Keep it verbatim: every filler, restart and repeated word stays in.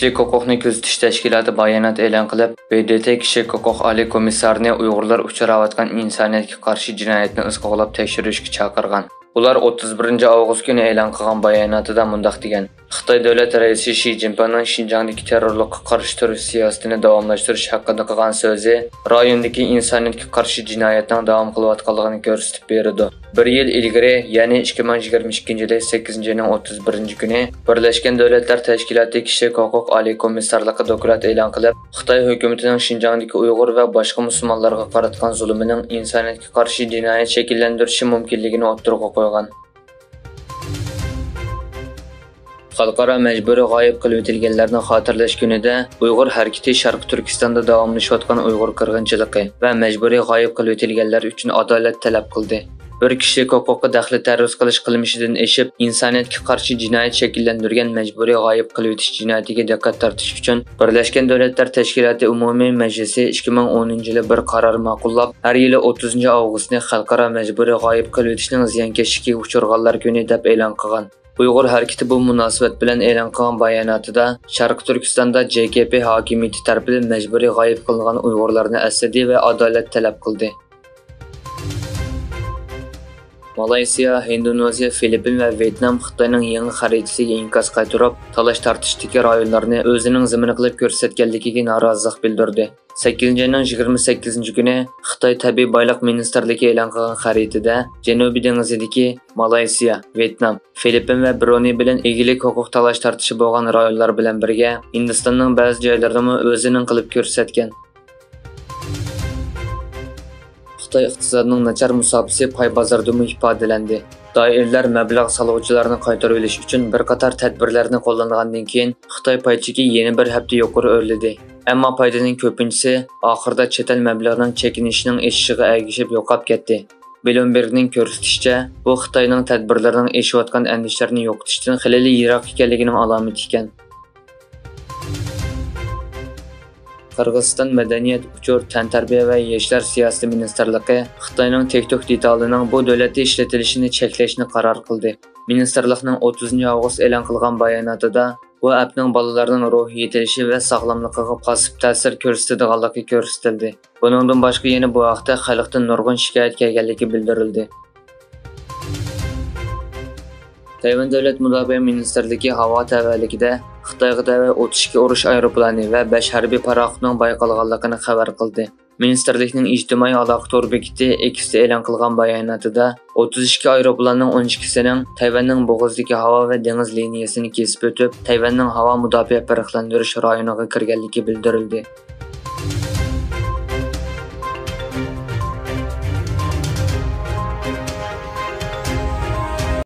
كىشىلىك ھوقۇقنى كۆزىتىش تەشكىلاتى بايانات ئېلان قىلىپ، ب د ت كىشىلىك ھوقۇق ئالىي كومىسسارىنى ئۇيغۇرلار ئۇچراۋاتقان ئىنسانىيەتكە قارشى جىنايەتنى ئىز قوغلاپ تەكشۈرۈشكە چاقىرغان. ئۇلار ئوتتۇز بىرىنچى ئاۋغۇست كۈنى ئېلان قىلغان باياناتىدا مۇنداق دېگەن: خىتاي دۆلەت رەئىسى شى جىنپىڭنىڭ شىنجاڭدىكى تېررورلۇققا قارشى تۇرۇش سىياسىتىنى داۋاملاشتۇرۇش ھەققىدە قىلغان سۆزى رايوندىكى ئىنسانىيەتكە قارشى جىنايەتنىڭ داۋام قىلىۋاتقانلىقىنى كۆرسىتىپ بېرىدۇ. بىر يىل ئىلگىرى، يەنى ئىككى مىڭ يىگىرمە ئىككىنچى يىلى سەككىزىنچى ئاينىڭ ئوتتۇز بىرىنچى كۈنى بىرلەشكەن دۆلەتلەر تەشكىلاتى كىشىلىك ھوقۇق ئالىي كومىسسارلىقى دوكلات ئېلان قىلىپ، خىتاي ھۆكۈمىتىنىڭ شىنجاڭدىكى ئۇيغۇر ۋە باشقا مۇسۇلمانلارغا قاراتقان زۇلۇمىنىڭ ئىنسانىيەتكە قارشى جىنايەت شەكىللەندۈرۈشى مۇمكىنلىكىنى ئوتتۇرىغا قويغان. خەلقئارا مەجبۇرىي غايىب قىلىۋېتىلگەنلەرنى خاتىرىلەش كۈنىدە ئۇيغۇر ھەرىكىتى شەرقىي تۈركىستاندا داۋاملىشىۋاتقان ئۇيغۇر قىرغىنچىلىقى ۋە مەجبۇرىي غايىب قىلىۋېتىلگەنلەر ئۈچۈن ئادالەت تەلەپ قىلدى. بىر كىشىلىك ھوقۇققا دەخلى تەرۇز قىلىش قىلمىشىدىن ئېشىپ، ئىنسانىيەتكە قارشى جىنايەت شەكىللەندۈرگەن مەجبۇرىي غايىب قىلىۋېتىش جىنايىتىگە دىققەت تارتىش ئۈچۈن، بىرلەشكەن دۆلەتلەر تەشكىلاتى ئومۇمىي مەجلىسى ئىككى مىڭ ئونىنچى يىلى بىر قارار ماقۇللاپ، ھەر يىلى ئوتتۇزىنچى ئاۋغۇستنى خەلقئارا مەجبۇرىي غايىب قىلىۋېتىشنىڭ زىيانكەشلىكىگە ئۇچرىغانلار كۈنى دەپ ئېلان قىلغان. ئۇيغۇر ھەرىكىتى بۇ مۇناسىۋەت بىلەن ئېلان قىلغان باياناتىدا، شەرقىي تۈركىستاندا ج ك پ ھاكىمىيىتى تەرىپىدىن مەجبۇرىي غايىب قىلىنغان ئۇيغۇرلارنى ئەسلىدى ۋە ئادالەت تەلەپ قىلدى. مالايسىيا، ھىندونېزىيە، فىلىپپىن ۋە ۋيېتنام خىتاينىڭ يېڭى خەرىتىسىگە ئىنكاس قايتۇرۇپ، تالاش-تارتىشتىكى رايونلارنى ئۆزىنىڭ زېمىنى قىلىپ كۆرسەتكەنلىكىگە نارازىلىق بىلدۈردى. سەككىزىنچى ئاينىڭ يىگىرمە سەككىزىنچى كۈنى خىتاي تەبىئىي بايلىق مىنىستىرلىكى ئېلان قىلغان خەرىتىدە جەنۇبىي دېڭىزىدىكى مالايسىيا، ۋيېتنام، فىلىپپىن ۋە برۇنېي بىلەن ئىگىلىك ھوقۇق تالاش-تارتىشى بولغان رايونلار بىلەن بىرگە، ھىندىستاننىڭ بەزى جايلىرىنىمۇ ئۆزىنىڭ قىلىپ كۆرسەتكەن. خىتاي ئىقتىسادىنىڭ ناچار مۇساپىسى پاي بازاردىمۇ ئىپادىلەندى. دائىرىلەر مەبلەغ سالغۇچىلارنى قايتۇرۇۋېلىش ئۈچۈن بىر قاتار تەدبىرلەرنى قوللانغاندىن كېيىن، خىتاي پاي چېكى يەنە بىر ھەپتە يۇقىرى ئۆرلىدى. ئەمما پايدىنىڭ كۆپىنچىسى ئاخىرىدا چەت ئەل مەبلىغىنىڭ چېكىنىشىنىڭ ئېشىشىغا ئەگىشىپ يوقاپ كەتتى. بلومبېرگنىڭ كۆرسىتىشىچە، بۇ خىتاينىڭ تەدبىرلىرىنىڭ ئېشىۋاتقان ئەندىشىلەرنى يوقىتىشتىن خېلىلا يىراق ئىكەنلىكىنىڭ ئالامىتى ئىكەن. قىرغىزىستان مەدەنىيەت، ئۇچۇر، تەنتەربىيە ۋە ياشلار سىياسىتى مىنىستىرلىقى خىتاينىڭ تىك توك دېتالىنىڭ بۇ دۆلەتتە ئىشلىتىلىشىنى چەكلەشنى قارار قىلدى. مىنىستىرلىقنىڭ ئوتتۇزىنچى ئاۋغۇست ئېلان قىلغان باياناتىدا، بۇ ئەپنىڭ بالىلارنىڭ روھىي يېتىلىشى ۋە ساغلاملىقىغا پاسسىپ تەسىر كۆرسىتىدىغانلىقى كۆرسىتىلدى. بۇنىڭدىن باشقا يەنە بۇ ھەقتە خەلقتىن نۇرغۇن شىكايەت كەلگەنلىكى بىلدۈرۈلدى. تەيۋەن دۆلەت مۇداپىئە مىنىستىرلىكى ھاۋا تەۋەلىكىدە خىتايغا تەۋە ئوتتۇز ئىككى ئۇرۇش ئايروپىلانى ۋە بەش ھەربىي پاراخوتنىڭ بايقالغانلىقىنى خەۋەر قىلدى. مىنىستىرلىكنىڭ ئىجتىمائىي ئالاقە تور بېكىتى ئېكستا ئېلان قىلغان باياناتىدا، ئوتتۇز ئىككى ئايروپىلاننىڭ ئون ئىككىسىنىڭ تەيۋەننىڭ بوغۇزىدىكى ھاۋا ۋە دېڭىز لىنىيەسىنى كېسىپ ئۆتۈپ، تەيۋەننىڭ ھاۋا مۇداپىئە پەرقلەندۈرۈش رايونىغا كىرگەنلىكى بىلدۈرۈلدى.